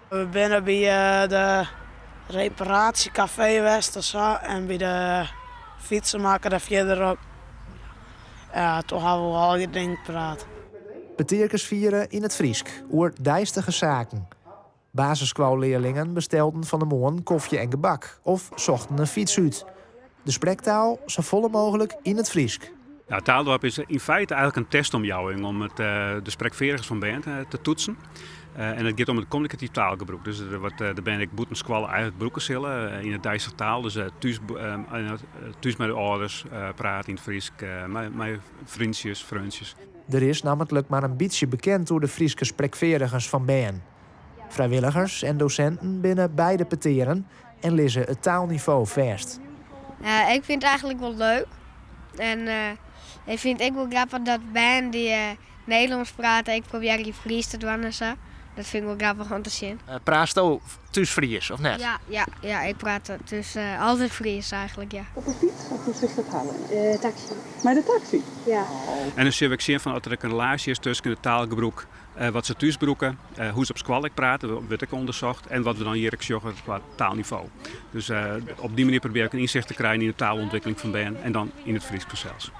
We binne by de reparatiekafee west en sa en by de fytsemakker dêr fierderop. Ja, toen hawwe we oer allegear dingen praat. Petearkes fiere yn it Frysk oer deistige saken. Basisskoallearlingen bestelden fan 'e moarn kofje en gebak of sochten in fyts út. De sprektaal safolle mooglik yn it Frysk. Ja, Taaldoarp is yn feite eigenlik in testomjouwing om it, de sprekfeardigens fan bern te toetsen. En it giet om it kommunikatyf taalgebrûk. Dus wat de bern ek bûten skoalle eigenlik brûke sille yn it deistich taal. Dus thús, thús mei de âlders prate yn it Frysk, mei freontsjes, freontsjes. Der is nammentlik mar in bytsje bekend oer de Fryske sprekfeardigens fan bern. Frijwilligers en dosinten binne by de petearen en lizze it taalnivo fêst. Ik fyn it eigenlik wol leuk. En ik fyn it ek wol grappich dat bern dy't Nederlânsk prate ek probearje Frysk te dwaan en sa. Dat fyn ik wol grappich om te sjen. Praatsto thús Frysk of net? Ja, ja, ja, ik praat thús altyd Frysk eigenlik, ja. Op 'e fyts of hoe silst dat hawwe? De taksy. Mei de taksy? Ja. En dan sille we ek sjen fan oft der ek in relaasje is tusken it taalgebrûk wat se thús brûke, hoe't se op skoalle ek prate, dat wurdt ek ûndersocht, en wat we dan hjir ek sjogge kwa taalnivo. Dus op dy manier probearje ik in ynsicht te krijen yn de taalûntwikkeling fan bern en dan yn it Frysk fansels.